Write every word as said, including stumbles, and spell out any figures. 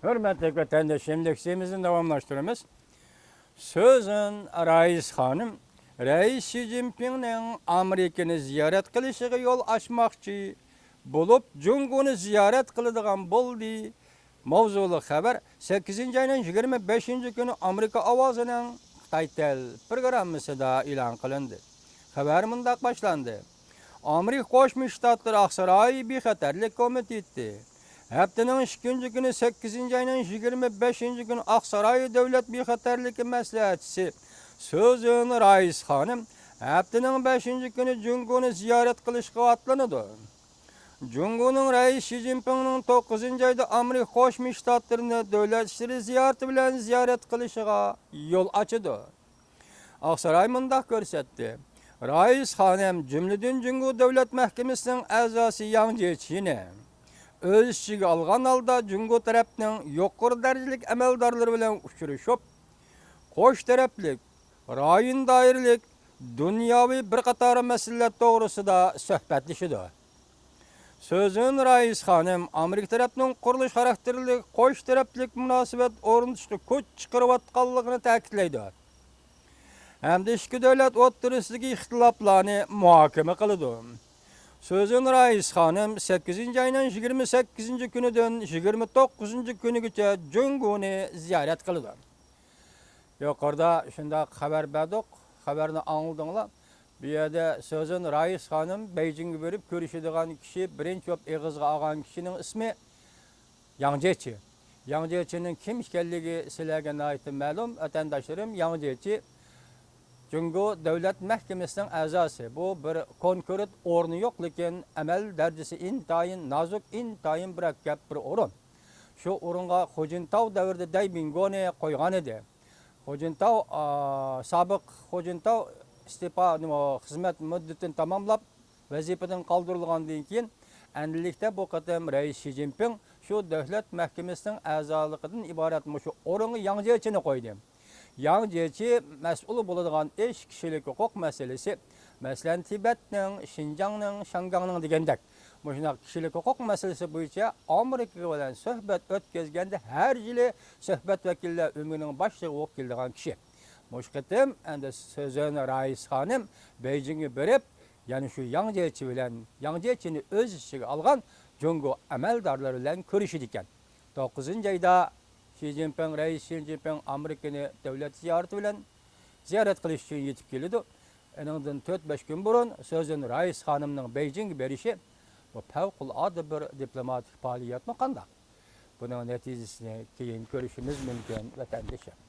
ھۆرمەتلىك ۋەتەنداشلىرىم، لېكسىيىمىزنى داۋاملاشتۇرىمىز. سۆزۈن رايس خانىم رەئىس شى جىنپىڭنىڭ ئامېرىكىنى زىيارەت قىلىشىغا يول ئاچماقچى بولۇپ، جۇڭگونى زىيارەت قىلىدىغان بولدى. ماۋزۇلۇق خەۋەر سەككىزىنچى ئاينىڭ يىگىرمە بەشىنچى كۈنى ئامېرىكا ئاۋازىنىڭ خىتاي تىل پروگراممىسىدا ئېلان قىلىندى. خەۋەر مۇنداق باشلاندى. ئامېرىكا قوشما شتاتلىرى ئاقساراي بىخەتەرلىك كومىتېتى ھەپتىنىڭ ئىككىنچى كۈنى، سەككىزىنچى ئاينىڭ يىگىرمە بەشىنچى كۈنى ئاقساراي دۆلەت بىخەتەرلىكى مەسلىھەتچىسى سۆزۈن رايس خانىم ھەپتىنىڭ بەشىنچى كۈنى جۇڭگونى زىيارەت قىلىشقا ئاتلىنىدۇ. جۇڭگونىڭ رەئىسى شى جىنپىڭنىڭ توققۇزىنچى ئايدا ئامېرىكا قوشما شتاتلىرىنى دۆلەت ئىشلىرى زىيارىتى بىلەن زىيارەت قىلىشىغا يول ئاچىدۇ. ئاقساراي مۇنداق كۆرسەتتى. رايس خانىم جۈملىدىن جۇڭگو دۆلەت مەھكىمىسىنىڭ ئەزاسى ياڭ جيېچىنى ئۆز ئىچىگە ئالغان ھالدا جۇڭگو تەرەپنىڭ يۇقىرى دەرىجىلىك ئەمەلدارلىرى بىلەن ئۇچرىشىپ، قوش تەرەپلىك، رايون دائىرىلىك، دۇنياۋى بىر قاتار مەسىلىلەر توغرىسىدا سۆھبەتلىشىدۇ. سۆزۈن رايس خانىم ئامېرىكا تەرەپنىڭ قۇرۇلۇش خاراكتېرلىك قوش تەرەپلىك مۇناسىۋەت ئورنىتىشقا كۈچ چىقىرىۋاتقانلىقىنى تەكىتلەيدۇ. ھەمدە ئىككى دۆلەت ئوتتۇرىسىدىكى ئىختىلاپلارنى مۇھاكىمە قىلىدۇ. سۆزۈن رايس خانىم سەككىزىنچى ئاينىڭ يىگىرمە سەككىزىنچى كۈنىدىن يىگىرمە توققۇزىنچى كۈنىگىچە جۇڭگونى زىيارەت قىلىدۇ. يۇقىرىدا شۇنداق خەۋەر بەردۇق، خەۋەرنى ئاڭلىدىڭلار. بۇ يەردە سۆزۈن رايس خانىم بېيجىڭگە بېرىپ كۆرۈشىدىغان كىشى، بىرىنچى بولۇپ ئېغىزغا ئالغان كىشىنىڭ ئىسمى ياڭ جيېچى. ياڭ جيېچىنىڭ كىم ئىكەنلىكى سىلەرگە ناھايىتى مەلۇم، ۋەتەنداشلىرىم. ياڭ جيېچى جۇڭگو دۆلەت مەھكىمىسىنىڭ ئەزاسى. بۇ بىر كونكرېت ئورنى يوق، لېكىن ئەمەل دەرىجىسى ئىنتايىن نازۇك، ئىنتايىن مۇرەككەپ بىر ئورۇن. شۇ ئورۇنغا خۇجىنتاۋ دەۋرىدە دەي بىڭگونى قويغان ئىدى. خۇجىنتاۋ، ئا، سابىق خۇجىنتاۋ ئىستېپا، نېمە، خىزمەت مۇددىتىنى تاماملاپ، ۋەزىپىدىن قالدۇرۇلغاندىن كېيىن، ئەمدىلىكتە بۇ قېتىم رەئىس شى جىنپىڭ شۇ دۆلەت مەھكىمىسىنىڭ ئەزالىقىدىن ئىبارەت مۇشۇ ئورۇنغا ياڭ جيېچىنى قويدى. ياڭ جيېچى مەسئۇل بولىدىغان ئىش كىشىلىك ھوقۇق مەسىلىسى، مەسىلەن، تىبەتنىڭ، شىنجاڭنىڭ، شياڭگاڭنىڭ دېگەندەك، مۇشۇنداق كىشىلىك ھوقۇق مەسىلىسى بويىچە ئامېرىكا بىلەن سۆھبەت ئۆتكۈزگەندە ھەر يىلى سۆھبەت ۋەكىللەر ئۆمىكىنىڭ باشلىقى بولۇپ كېلىدىغان كىشى. مۇشۇ قېتىم ئەمدى سۆزۈن رايس خانىم بېيجىڭگە بېرىپ، يەنە شۇ ياڭ جيېچى بىلەن، ياڭ جيېچىنى ئۆز ئىچىگە ئالغان جۇڭگو ئەمەلدارلىرى بىلەن كۆرۈشىدىكەن. توققۇزىنچى ئايدا شى جىنپىڭ، رەئىس شى جىنپىڭ ئامېرىكىنى دۆلەت زىيارىتى بىلەن زىيارەت قىلىش ئۈچۈن يېتىپ كېلىدۇ. ئېنىڭدىن تۆت-بەش كۈن بۇرۇن سۆزۈن رايس خانىمنىڭ بېيجىڭگە بېرىشى، بۇ پەۋقۇلئاددە بىر دىپلوماتىك پائالىيەتمۇ قانداق؟ بۇنىڭ نەتىجىسىنى كېيىن كۆرۈشىمىز مۇمكىن، ۋەتەندىشىم.